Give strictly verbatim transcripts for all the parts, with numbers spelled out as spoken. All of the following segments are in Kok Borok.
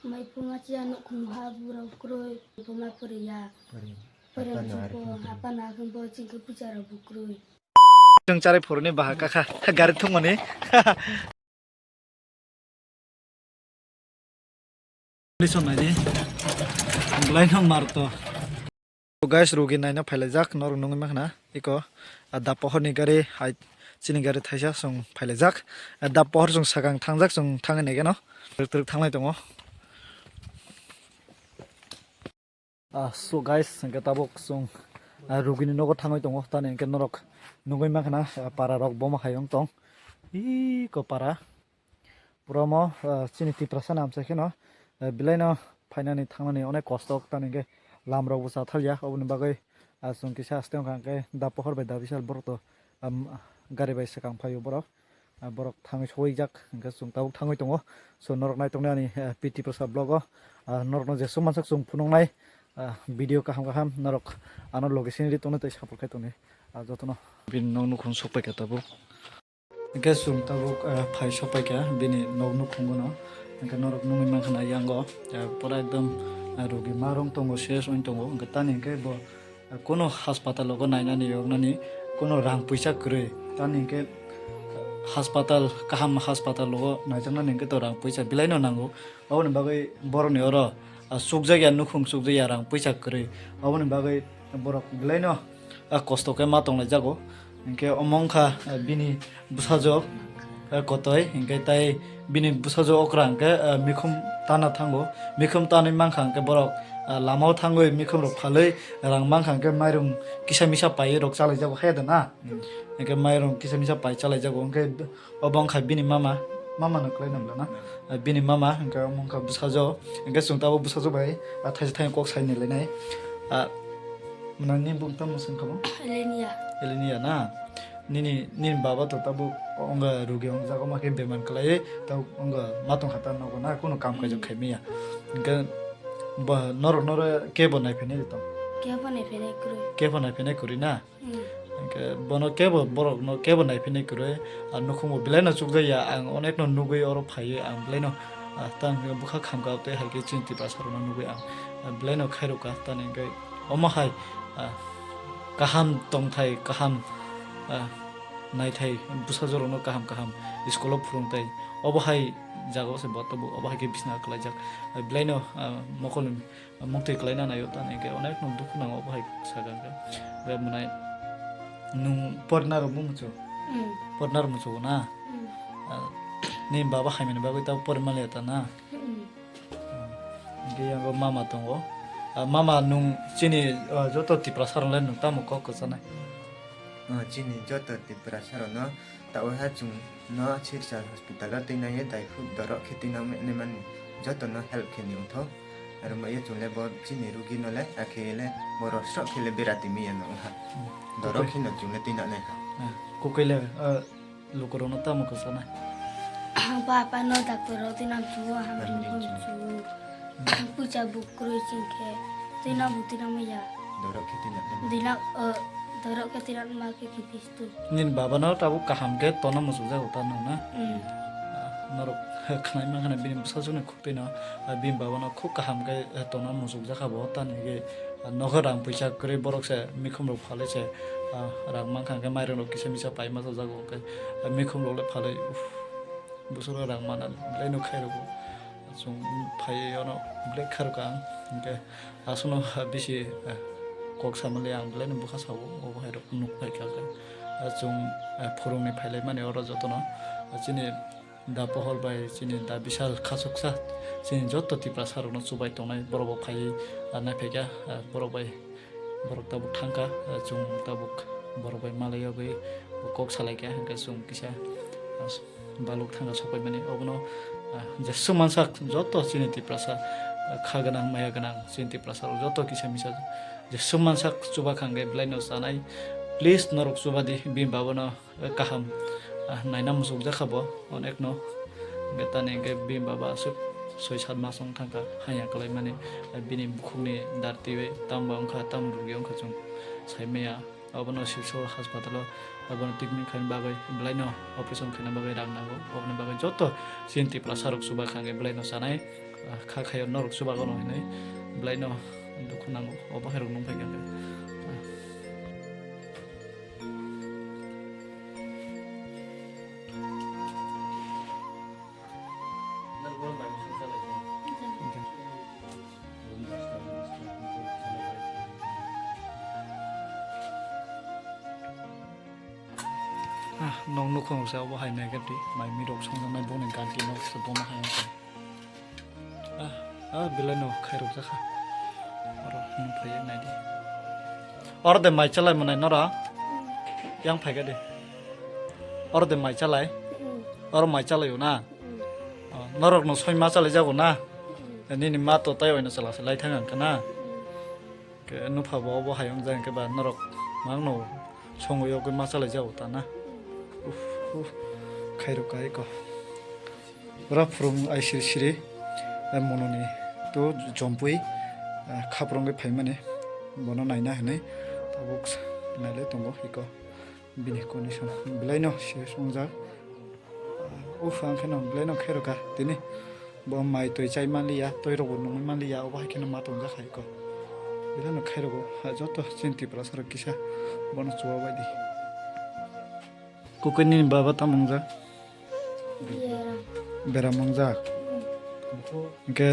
Mai phunga chiya nukhung ha burok kroi, phunga poriya. Pori. Pori hapano chukbo, ari hapano akhunbo chingkhe puja rok bo kroi. Chwng charai phuruni baha kakha, gari thwngmani. Listen naidi. Belai no mar to. Guys, rugi naina phailaijak, norok nungwi mankha na, iko, ah, da pohorni gari, hai, chini gari thaisa chwng phailaijak. Ah, da pohor chwng sakang thangjak, chwng thangwi naikhe no. Twrwk twrwk thanglai tongo. Ah, so guys, hwnkhe tabuk chwng, ah, rugini nogo thangwi tongo, tani hwnkhe norok nugwi mankha na, ah, para rok bomo hai wng tong. Iko para. Pura mo, ah, chini Tiprasa ni amchai kheno, ah, belai no phainani thangnani onek kosto, tani hwnkhe lam rok bo chathalia, oboni bagwi, ah, chwng kisa aste wngkha hwnkhe da pohor bai da bisal borok to, am, gari bai swkang phaio borok. Ah, borok thangwi soijak, hwnkhe chwng tabuk thangwi tongo. So, norok nai tongni ani, ah, P T Prasad vlog o, ah, norokno jesuk mansak chwng phunuknai, ah, video kaham kaham norok ano loge sini ri tongni tei support khai tongni, ah, jotono. Bini nok nukhung sokpai kha tabuk. Hwnkhe chwng tabuk, ah, phai sokpai kha bini nok nukhungo no. Hwnkhe norok nugwi mankha na yango, ah, pura ekdom, ah, rugi ma rong tongo, ses wng tongo. Hwnkhe tani hwnkhe bo Kuno hospital o nainani yoknani kuno rang puisa kwrwi. Tamni hwnkhe hospital, kaham hospital o naijaknani hwnkhe to rang puisa belai no nango. Aboni bagwi borokni oro, ah, chukjakya nukhung chukjakya rang puisa kwrwi. Aboni bagwi borok belai no, ah, kosto khe ma tonglaijago. Hwnkhe omo wngkha, ah, bini bwsajwk, eh, kotoi, hwnkhe tai bini bwsajwk okra hwnkhe, eh, mikhum tana thango. Mikhum tanwi mankha hwnkhe borok, eh, lamao thangwi mikhum rok phalwi rang mankha hwnkhe mairung kisa misa paiwi rok chalaijago haya da na? Hmm. Hwnkhe mairung kisa misa pai chalaijago, hwnkhe obo wngkha bini mama, mama no kwlai nang na? Hmm. Eh, bini mama hwnkhe omo wngkha bwsajwk, hwnkhe chwng tabuk bwsajwk bai, ah, thaisa thani kok sai ni lainai. Ah, nini bung tamo swngkha bo? Elenia. Elenia na? Nini, nini baba to tabuk ongga rugi ongjago ma khe beman kwlaiwi tabuk ongga ma tong kha ta nogo na, kunu kam kaijak khai manya. Hwnkhe ba norok noro kebo naiphainai tong? Kebo naiphainai kwrwi. Kebo naiphainai kwrwi na? Hmm. Hwnkhe bono kebo borokno kebo naiphainai kwrwi. Ang nukhungo belai no chukjakya, ang onekno nugwi oro phaiwi ang belai no, ah, tang bwkha khamkha tei hai khe chini Tiprasa rokno nugwi ang, ah, belai no khairokha tani hwnkhe. Omo hai, ah, kaham tongthai, kaham, ah, naithai, bwsajwk rokno kaham kaham school o phwrwngthai, obo hai jaga o se bo tabuk, obo hai khe bisna kwlaijak. Ah, belai no, ah, mokol ni muktwi kwlaina naio, tani hwnkhe onek no dukhu nango obo hai saka hwnkhe. Hwnkhe mwnai nwng porina rok bo muchung? Hmm. Porina rok muchungo na? Hmm. Ah, nini baba hai mani bagwi tabuk pori manliya ta na? Hmm. Hwnkhe yango mama tongo. Ah, mama, nwng chini, ah, joto Tiprasa rokno nwng tamo kok kwchanai? Ah, chini joto Tiprasa rokno tawha chwng no Silchar hospital o twi nai daiphuk dorok khe twi nang mani joto no help khe ni wngthok. Aro maya chwng le bo chini rugi no le akhe le borok srok khe le bera twi maya no wngkha. Hmm. Dorok khe no chwng le twi nang nai kha. Ah, kokoi le, ah, Lukurokno tamo kwchanai? Ba apa no doctor rok twi nang chugo, hamri hamri no chugo. Puisa bukrui chingkhe twi nang bu twi nang maya. Dorok khe twi nang maya. Twi nang, o, dorok khe twi nang ma khe khe pistu. Nini baba no tabuk kaham khe tona muchuk jago ta nung na? Hmm. Ah, norok khnai mankha na bini bwsajwk ni khuk twi no, ah, bini baba no khuk kaham khe, eh, tona muchuk jakha bo ta nini khe. Nokho rang puisa kwrwi borok se mikhum rok phalwi se, ah, rang mankha hwnkhe mairung rok kisa misa pai ma chajago hwnkhe, ah, mikhum rok le phalwi, uff, bwswk rok rang mana belai no khairokgo. Chwng phaiwi ono belai khairokha ang, hwnkhe aswkno, ah, bisi, ah, kok samali ang belai no bwkha sao, obo hai rok nuk phaikha hwnkhe, ah, chwng, ah, phwrwngni phailaimani oro jotono, ah, chini Da Pohor bai chini Da Bishal khasuksa chini joto Tiprasa rokno chubai tongnai borok bo phaiwi, ah, naiphaikha, ah, borok bai, borok tabuk thangkha, ah, chwng tabuk borok bai malai yogwi kok salaikha, hwnkhe chwng kisa, ah, baluk thangkha sopaimani obono, ah, jeswk mansak joto chini Tiprasa, ah, kha gwnang maya gwnang chini Tiprasa rok joto kisa misa jeswk mansak chuba kha hwnkhe belai no chanai, please norok chuba di bini baba no. Kaham, ah, naina muchukjakha bo onekno. Hwnkhe tani hwnkhe bini baba aswk soi sat mas wng thangkha hanya kwlaimani, ah, bini bukhukni dar twiwi tamo ba wngkha tamo rwgwi wngkha chwng saimaya. Obono Silchar hospital o obono treatment khaina bagwi, belaino operation khaina bagwi rang nango. Oboni bagwi joto chini Tiprasa rok chuba kha hwnkhe belaino chanai, ah, kha khaio norok chubago no hinwi belaino dukhu nango. Obo hai rok nung phai kha hwnkhe. Ah, nong nukhung se obo hai nai gati, mai mi rok song nai boni ganti nok se bono hai wngkha. Ah, ah, belai no khairok jakha. Oro nung phai nai di. Oro de mai chalai manai nora? Yang phai gadi. Oro de mai chalai? Oro mai chalai na? Oh, norok no soi ma chalai jago na? Nini ma to tai oino chala se lai thang ang kana? Ke nupha bo obo hai wng jang ke ba norok mang no songo yogwi ma chalai jago ta na? Uf, uf, khairok kai ko. Ora phurung ai siri siri, ai mononi to jompui, ah, khaprong khe phaimani, bono naina hinwi tabuk nailai tongo iko bini condition belaino serious wngjak. Ah, uf, ang kheno belaino khairokha tini bo mai twi chai manliya, twi rokbo nungwi manliya, obo hai kheno ma tongjak hai iko belaino khairogo, ah, joto chini Tiprasa rok kisa bono chubabaidi. Kukui nini baba tamo wngjak? Beram. Beram wngjak. Hwnkhe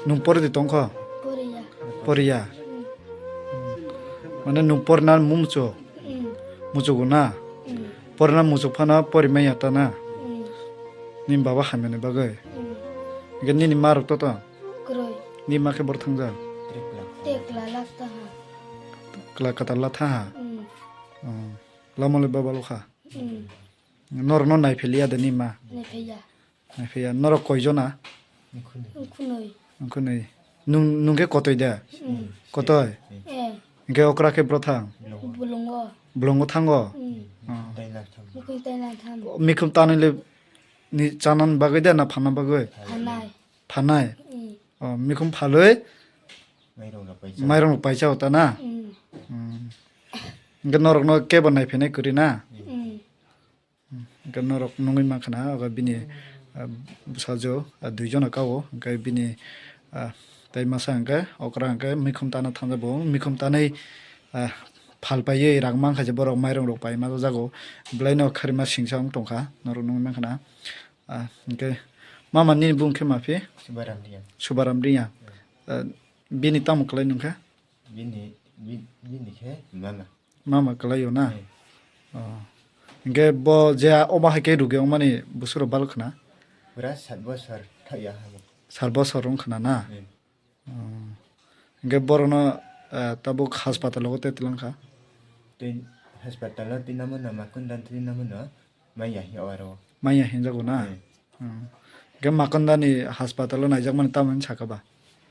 nwng pori di tongkho? Poriya. Poriya? Hmm. Mane nwng porina muchuk? Hmm. Muchugo na? Hmm. Porina muchuk phano pori manya ta na? Hmm. Nini baba hamyani bagwi? Hmm. Hwnkhe nini ma rok to to? Kwrwi. Nini ma khe bor thangjak? Tekla lak ta ha. Kla kwtal la tha ha? Hmm. Hmm. Lama le baba lukha? Hmm. Norokno naipheliya de nini ma? Naipheliya. Naipheliya. Norok koijona? Khunui. Khunui. Nung, nung khe kotoi de? Hmm. Kotoi? Eh. Hwnkhe okra khe bro thang? Bolongo. Bolongo thango? Hmm. Oh. Mikhum tainang tham. Mikhum tanwi le ni chanan bagwi de na phanna bagwi? Phanai. Phanai? Hmm. Oh, mikhum phalwi? Mairung rok paisa. Mairung rok paisa ota na? Hmm. Hmm. Hwnkhe norokno kebo naiphainai kwrwi na? Hmm. Hwnkhe norok nungwi mankha na, obo bini, ah, bwsajwk, ah, dui jona kao, hwnkhe bini, ah, tei masa hwnkhe okra hwnkhe mikhum tana thangjak bo, mikhum tanwi, ah, phalpaiwi rang mankha je borok mairung rok paima jago, belaino kharima singsa wng tongkha, norok nungwi mankha na. Ah, hwnkhe mama nini bung khe maphi? Subaram Reang. Subaram Reang. Hmm. Ah, bini tamo kwlai nungkha? Bini, bi-, bini khe mama. Mama kwlaio na? Hmm. Oh. Hwnkhe bo je omo hai khe rugi wngmani bwswk rok balo khna? Pura sat bosor thaiya habo. Sat bosor wng khna na? Hmm. Oh. Hwnkhe borokno, eh, tabuk hospital o tei twlang kha? Tei hospital o twi namo no, Makonda twi namo no. Maya hi aro. Maya hinjago na? Hmm. Hmm. Hwnkhe Makonda ni hospital o naijakmani tamoni saka ba?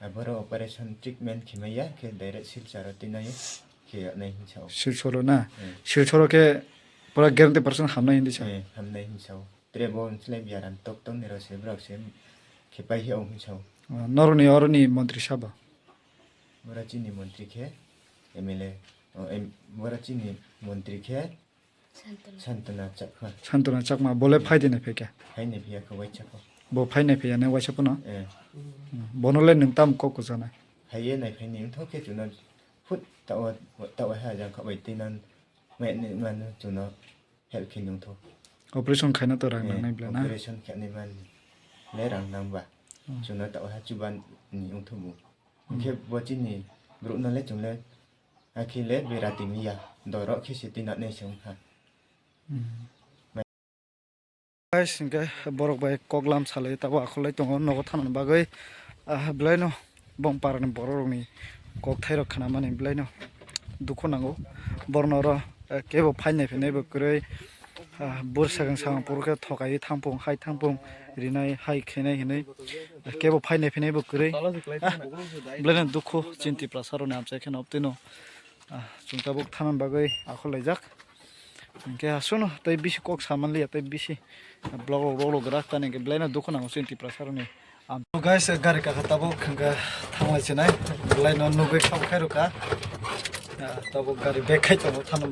Aboro operation treatment khemaya khe direct Silchar o tinayo khe nai hinsa o. Silchar o na? Hmm. Silchar o khe pura guarantee percent hamnai hindi sa? Hmm, hamnai hinsa o. Tre bo slai biaram tok tong nero se borok se khepai hi o hinsa o. Oh, noroni oroni montri sabo? Bora chini montri khe M L A, oh, em, bora chini montri khe Santona. Santona Chakma. Santona Chakma, bole phai de nai phai kha? Phai nai phai ya kha waisa ko. Bo phai nai phai ya nai waisa ko no? Eh. Hmm. Bono le nwng tam kok kwchana? Phai ye nai phai ni wngthok khe chuno phut tawa, tawa ha jang kha bai twi nan mai ni man chuno help khe nwngthok. Operation khaina to rang eh, nang nai bla na? Operation khainai man le rang nang ba. Hmm. Chuno tawa ha chuban ni wngthok bu. Hmm. Hwnkhe bo chini borok no le chung le Akhi le bera timiya, dorok khe se twi noknai se wngkha. Hmm. Guys, hwnkhe borok bai kok lam salai tabuk akhol lai tongo nogo thanani bagwi. Ah, belaino bong parani borok rokni kok thairok khnamani belaino dukhu nango. Borokno oro, eh, kebo phainai phinai bo kwrwi. Ah, bwrwi sakang sakang phuru khe thokai thangphung, hai thangphung, rinai, hai khainai hinwi. Kebo phainai phinai bo kwrwi. Ah, belaino dukhu chini Tiprasa rokni amchai kheno obtwino, ah, chwng tabuk thanani bagwi akhol laijak. Hinkhe aswkno tei bisi kok samanliya, tei bisi vlog rok, vlog rok gwrak tani hinkhe belaino dukhu nango chini Tiprasa rokni. Am-, guys, gari kakha tabuk hwnkhe thanglai chinai, belaino nugwi kha khai rwkha. Ah, tabuk gari bag khai tongo thanani.